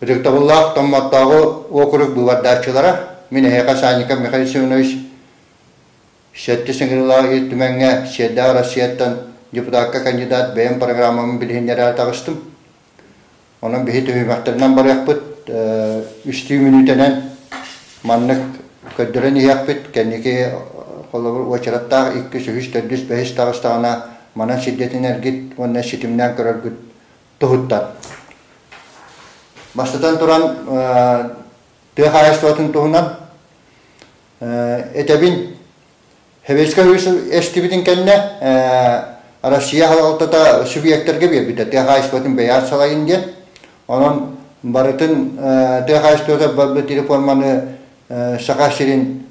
Ытыктабыллаах Томмоттооҕу уокурук быыбардааччылара, мин эһиэхэ Санников Михаил Семенович сэттис ыҥырыылаах Ил Түмэҥҥэ Сиэрдээх Россияттан депутакка кандидат бэйэм программабын билиһиннэрээри таҕыстым. Онон биһи түһүмэхтэринэн барыахпыт, үстүү мүнүүтэнэн маннык көрдөрөн иһиэхпит. Кэнники холобур уочараттаах иккис, үһүс, төрдүс, бэһис таҕыстаҕына манан сирдэтинэргит уонна ситимнээн көрөргүт туһуттан. Бастатан туран, тыа хаһаайыстыбатын туһунан этэбин. Сэбиэскэй Союз эстибитин кэннэ Россия салалтата субъектарга биэрбитэ тыа хаһаайыстыбатын бэйэҕит салайын диэн. Онон барытын тыа хаһаайыстыбата барбыт реформаны Саха сирин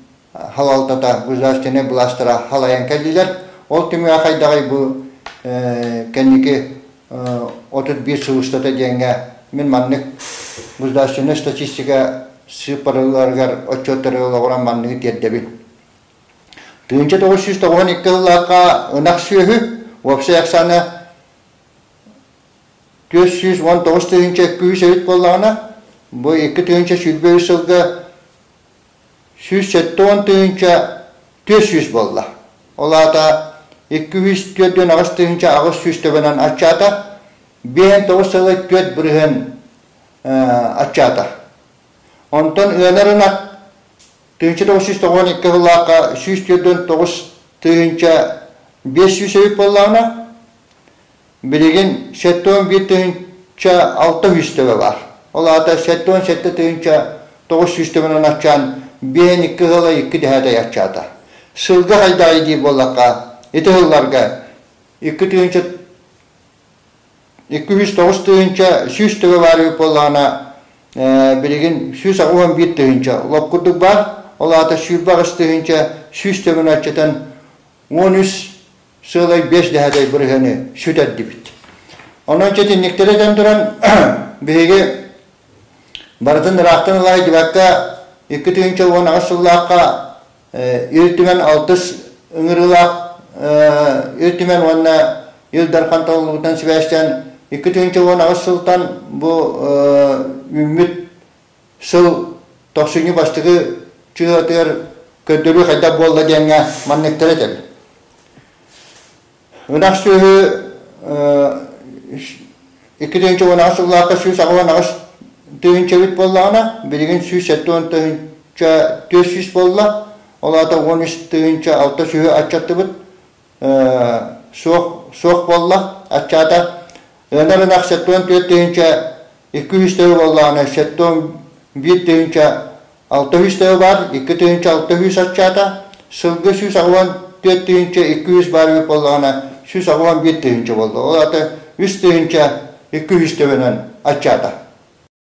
салалтата, государственнай былаастара салайан кэллилэр. Ол түмүгэ хайдаҕый бу кэнники 31 сыл устата диэҥҥэ мин маннык государственнай статистика сыыппараларыгар отчуоттарыгар олоҕуран манныгы тиэрдэбин. 1992 сыллаахха ынах сүөһү уопсай ахсаана 419 тыһыынча күүс эбит буоллаҕына, бу 2023 сылга 170 тыһыынча 400 буолла. Ол аата 248 тыһыынча 800 төбөнөн аччаата, 59 сылы 4 бырыһыан аччаата. Онтон ыанар ынах 1992 сыллаахха 149 тыһыынча 500 эбит буоллаҕына, билигин 71 тыһыынча 600 төбө баар. Ол аата 77 тыһыынча 900 төбөнөн аччаан, биэһин икки ыала икки дэһээтэй аччаата. Сылга хайдаҕый диир буоллахха, ити сылларга 2 тыһыынча 209 тыһыынча 100 төбө баар эбит буоллаҕына, билигин 181 тыһыынча лоп курдук баар. Ол аата 28 тыһыынча 100 төбөнү аччатан 13 сыалай 5 дэһээтэй бырыһыаны сүтэрдибит. Онон чэтинниктэри этэн туран, биһиги барытын ыраахтан ылаайдыбакка 2018 сыллаахха Ил Түмэн алтыс ыҥырыылаах Ил Түмэн уонна Ил Дархан талыллыбытынан сибээстээн 2018 сылтан бу үүммүт сыл тохсунньу бастакы чыһыатыгар көрдөрүү хайдах буолла диэҥҥэ манныктары этэбин. Ынах сүөһү 2018 сыллаахха 188 тыһыынча эбит буоллаҕына, билигин 170 тыһыынча 400 буолла. Ол аата 13 тыһыынча 6 сүөһү аччаттыбыт. Суох, суох буолла, аччаата. Ыанар ынах 74 тыһыынча 200 төбө буоллаҕына, 71 тыһыынча 600 төбө баар, 2 тыһыынча 600 аччаата, сылгы 184 тыһыынча 200 баар эбит буоллаҕына, 181 тыһыынча буолла. Ол аата 3 тыһыынча 200 төбөнөн аччаата.